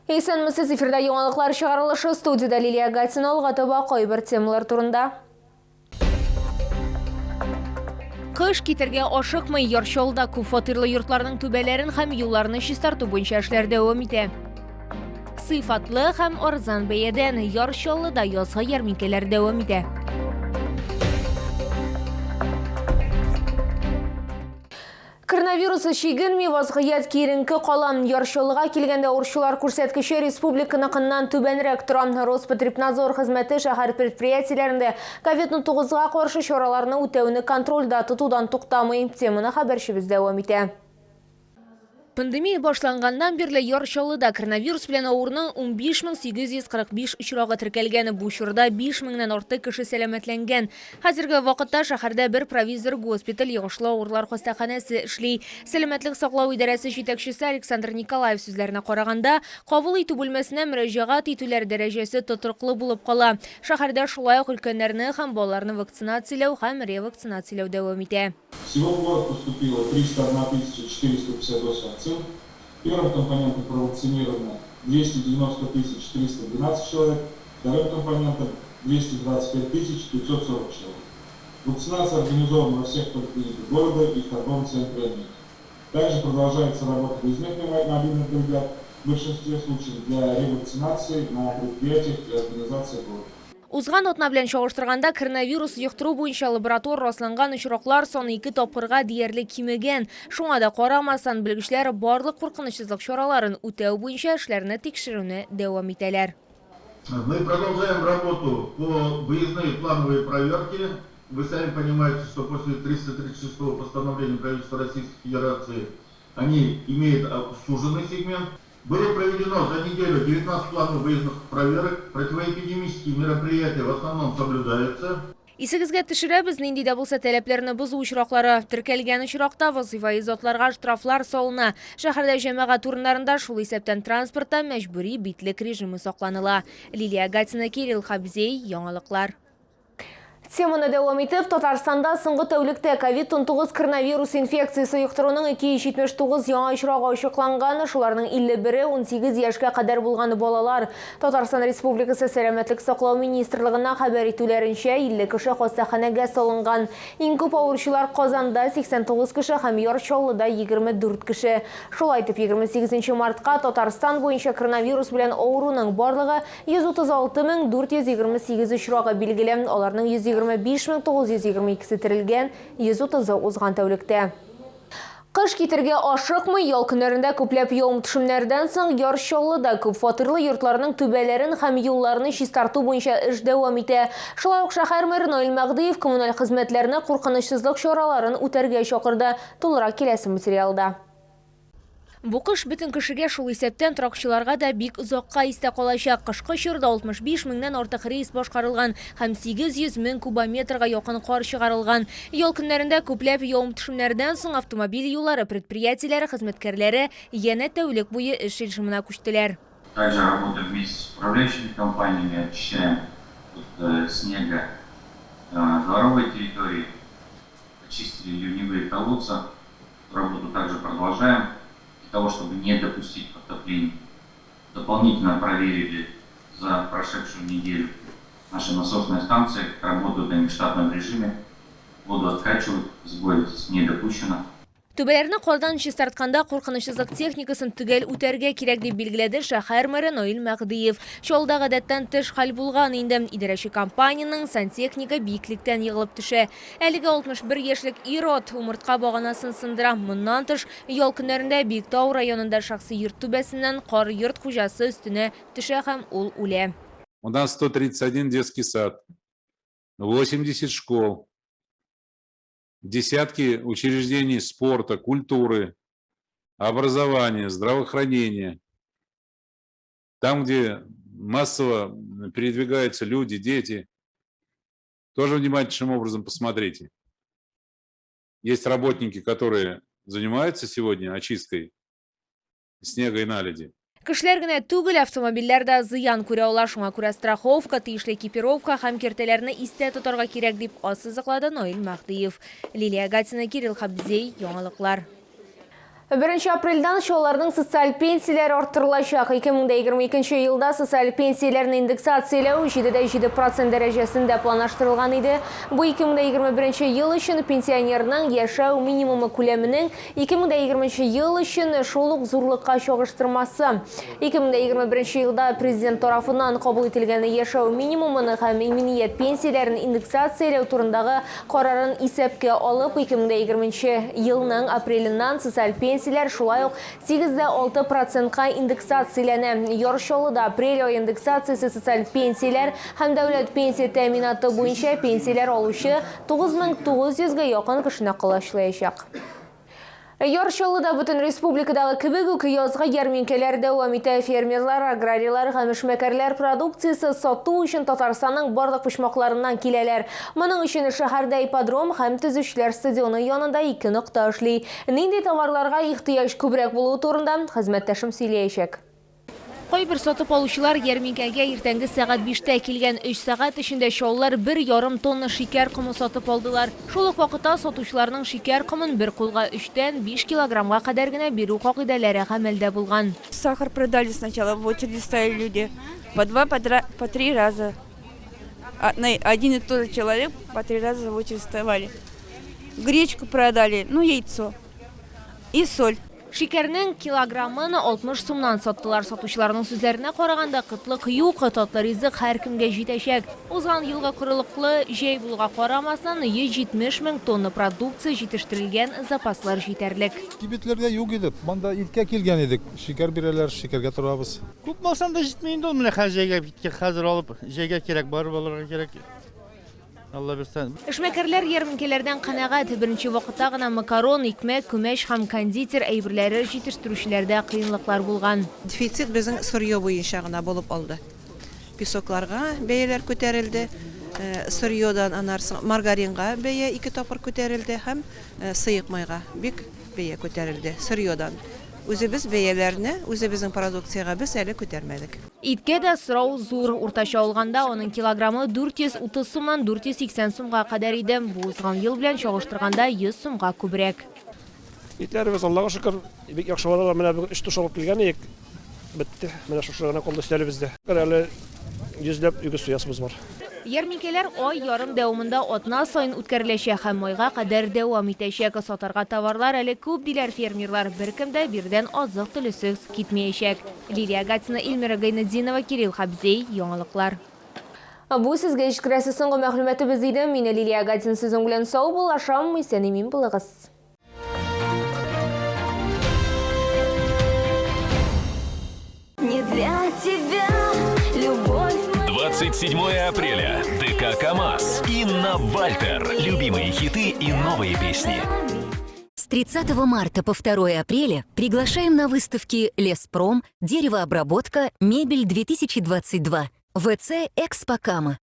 Исәнмесез, эфирда яңалыклар чыгарылышы, студиядә Лилия Гатина, алга таба кайбер темалар турында. Кыш китергә ашыкмый, Яр Чаллыда күп фатирлы йортларның түбәләрен һәм юлларны чистарту буенча эшләр дәвам итә. Сыйфатлы һәм арзан бәядән Яр Чаллыда язгы ярминкәләр дәвам итә. Коронавирусы чигенми, вазгыять киеренке кала. Яр Чаллыга килгәндә авыручылар күрсәткече республиканыкыннан түбәнрәк тора. Роспотребнадзор хезмәте шәһәр предприятиеләрендә ковид-19 га каршы чараларны үтәүне контрольдә тотудан туктамый. Теманы хәбәрчебез дәвам итә. Пандемия башланганнан бирле Яр Чаллыда коронавирус белән авыруның 15845 очрагы теркәлгән. Бу чорда 5 меңнән артык кеше сәламәтләнгән. Хәзерге вакытта шәһәрдә бер провизор госпиталь, йогышлы авырулар хастаханәсе эшли. Сәламәтлек саклау идарәсе җитәкчесе Александр Николаев сүзләренә караганда, кабул итү бүлмәсенә мөрәҗәгать итүләр дәрәҗәсе тотрыклы булып кала. Шәһәрдә шулай ук өлкәннәрне һәм балаларны вакцинацияләү һәм ревакцинацияләү дәвам итә. Всего в город поступило 301 458 вакцин. Первым компонентом провакцинировано 290 312 человек, вторым компонентом 225 540 человек. Вакцинация организована во всех поликлиниках города и в торговом центре «Амедиа». Также продолжается работа выездных мобильных бригад, в большинстве случаев для ревакцинации на предприятиях и организациях города. Узган атна белән чагыштырганда, коронавирус йоктыру буенча лаборатор расланган очраклар саны ике тапкырга диярлек кимегән. Шуңа да карамастан, белгечләр барлык куркынычсызлык чараларын үтәү буенча эшләрне тикшерүне дәвам итәләр. Мы продолжаем работу по выездные плановые проверки. Вы сами понимаете, что после 336 постановления правительства Российской Федерации они имеют суженный сегмент. Было проведено за неделю 19 плановых выездных проверок. Противоэпидемические мероприятия в основном соблюдаются. Исегезгә төшерәбез, нинди дә булса таләпләрне бозу очраклары теркәлгән очракта вазыйфаи затларга штрафлар салына. Шәһәрдә җәмәгать урыннарында, шул исәптән транспортта мәҗбүри битлек режимы сакланыла. Лилия Гатина, Кирилл Хабзей, Яңалыклар. Теманы дәвам итеп, Татарстанда соңгы тәүлектә ковид-19 коронавирус инфекциясе йоктыруның 279 яңа очрагы ачыкланган, шуларның 51-е 18 яшькә кадәр булган балалар. Татарстан Республикасы Сәламәтлек саклау министрлыгына хәбәр итүләренчә, 50 кеше хастаханәгә салынган. Иң күп авыручылар Казанда, 89 кеше һәм Яр Чаллыда 24 кеше. Шулай итеп, 28 мартка Татарстан буенча коронавирус белән авыруның барлыгы 136 428 очрагы билгеле, аларның 125 922 се терелгән, 130-ы узган тәүлектә. Кыш китергә ашыкмый, ял көннәрендә күпләп явым-төшемнәрдән соң Яр Чаллыда күп фатирлы йортларның түбәләрен һәм юлларны чистарту буенча эш дәвам итә. Шулай ук шәһәр мэры Наил Мәһдиев коммуналь хезмәтләрне куркынычсызлык чараларын үтәргә чакырды. Тулырак киләсе материалда. Бу кыш бөтен кешегә, шул исәптән торакчыларга да бик озакка истә калачак. Кышкы чорда 65 меңнән артык рейс башкарылган һәм 800 мең кубометрга якын кар чыгарылган. Ял көннәрендә күпләп явым-төшемнәрдән соң автомобиль юллары предприятиеләре хезмәткәрләре янә тәүлек буе эш режимына күчтеләр. Также работаем вместе с управляющими компаниями, очищаем от снега дворовые территории, очистили ливневые колодцы. Работу также продолжаем для того, чтобы не допустить подтоплений. Дополнительно проверили за прошедшую неделю наши насосные станции, работают они в штатном режиме, воду откачивают, сбоев здесь не допущено. Түбәләрне кардан чистартканда куркынычсызлык техникасын төгәл үтәргә кирәк, дип билгеләде шәһәр мэры Наил Мәһдиев. Чаллыда гадәттән тыш хәл булган инде. Идарәче компаниянең сантехнигы биеклектән егылып төшә. Әлеге 61 яшьлек ир-ат умыртка баганасын сындыра. Моннан тыш, ял көннәрендә Биектау районында шәхси йорт түбәсеннән кар йорт хуҗасы өстенә төшә һәм ул үлә. У нас 131 детский сад, 80 школ, десятки учреждений спорта, культуры, образования, здравоохранения. Там, где массово передвигаются люди, дети, тоже внимательнейшим образом посмотрите. Есть работники, которые занимаются сегодня очисткой снега и наледи. Кешеләр генә түгел, автомобильләр дә зыян күрә ала. Шуңа күрә страховка, тиешле экипировка һәм киртәләрне истә тотарга кирәк, дип ассызыклады Наил Мәһдиев. Лилия Гатина, Кирилл Хабзей, Яңалыклар. 1 апрельдән Чалларның социаль пенсияләре арттырылачак. 2022 елда социаль пенсияләрне индексацияләү 7,7% дәрәҗәсендә планлаштырылган иде. Бу 2021 ел өчен пенсионерның яшәү минимумы күләменең 2020 ел өчен шул ук зурлыкка чагыштырмасы. 2021 елда Президент тарафыннан кабул ителгән яшәү минимумын һәм иминият пенсияләрен индексацияләү турындагы карарын исәпкә алып, 2020 елның апреленнан социаль пенсияләр шулай ук 8,6 процентка индексацияләнә. Яр Чаллыда апрель ае индексациясе социаль пенсияләр һәм дәүләт пенсия тәэминаты буенча пенсияләр алучы 9900 гә якын кешене колачлаячак. Яр Чаллыда бөтен республикадагы кебек үк язгы ярминкәләр дәвам итә. Фермерлар, аграрийлар һәм эшмәкәрләр продукциясе сату өчен Татарстанның барлык почмакларыннан киләләр. Моның өчен шәһәрдә ипподром һәм төзүчеләр стадионы янында ике нокта эшли. Нинди товарларга ихтыяҗ күбрәк булуы турында хезмәттәшем сөйләячәк. Кайбер сатып алучылар ярминкәгә иртәнге сәгать биштә килгән. Өч сәгать эчендә чаллылар бер ярым тонна шикәр комы сатып алдылар. Шул ук вакытта сатучыларның шикәр комын бер кулга өчтән биш килограммга кадәр генә бирү кагыйдәләре гамәлдә булган. Сахар продали сначала, в очереди стояли люди по два, по три раза. Один и тот же человек по три раза в очередь вставали. Гречку продали, ну яйцо и соль. Шикәрнең килограммын 60 сумнан саттылар. Сатучыларның сүзләренә караганда, кытлык юк, татлы ризык һәркемгә җитәчәк. Узган елгы корылыклы җәй булуга карамастан, 170 мең тонна продукция җитештерелгән, запаслар җитәрлек. Кибетләрдә юк иде. Монда иткә килгән идек. Шикәр бирәләр, шикәргә торабыз. Күпме алсаң да җитми инде ул, менә хәзер җәйгә киткән, хәзер алып, җәйгә кирәк, барып алырга кирәк. Алла бирсә. Эшмәкәрләр ярминкәләрдән канәгать. Беренче вакытта гына макарон, икмәк, күмәч һәм кондитер әйберләре җитештерүчеләрдә кыенлыклар булган. Дефицит безнең сырье буенча гына булып алды. Песокларга бәяләр күтәрелде, сырьедан аннары соң маргаринга бәя ике тапкыр күтәрелде һәм сыек майга бик бәя күтәрелде сырьедан. Үзебез бәяләрне үзебезнең продукциягә без әле күтәрмәдек. Иткә дә сорау зур. Уртача алганда, аның килограммы 430 сумнан 480 сумга кадәр иде. Бу узган ел белән чагыштырганда 100 сумга күбрәк. Итләребез, Аллага шөкер, бик яхшы баралар. Менә бүген өч туш алып килгән идек. Бетте. Менә шушы гына калды өстәлебездә. Әле йөзләп үгез суясыбыз бар. Ярминкәләр ай ярым дәвамында атна саен үткәреләчәк һәм майга кадәр дәвам итәчәк. Сатарга товарлар әле күп, диләр фермерлар. Беркем дә биредән азык-төлесез китмәячәк. Лилия Гатина, Эльмира Гайнетдинова, Кирилл Хабзей, Яңалыклар. Бу сезгә җиткерәсе соңгы мәгълүматыбыз иде. Мин Лилия Гатина сезнең белән саубуллашам. Исән-имин булыгыз. Не для тебя, любовь моя. 27 апреля. ДК КАМАЗ. Инна Вальтер. Любимые хиты и новые песни. С 30 марта по 2 апреля приглашаем на выставки «Леспром», «Деревообработка», «Мебель-2022», ВЦ «Экспокама».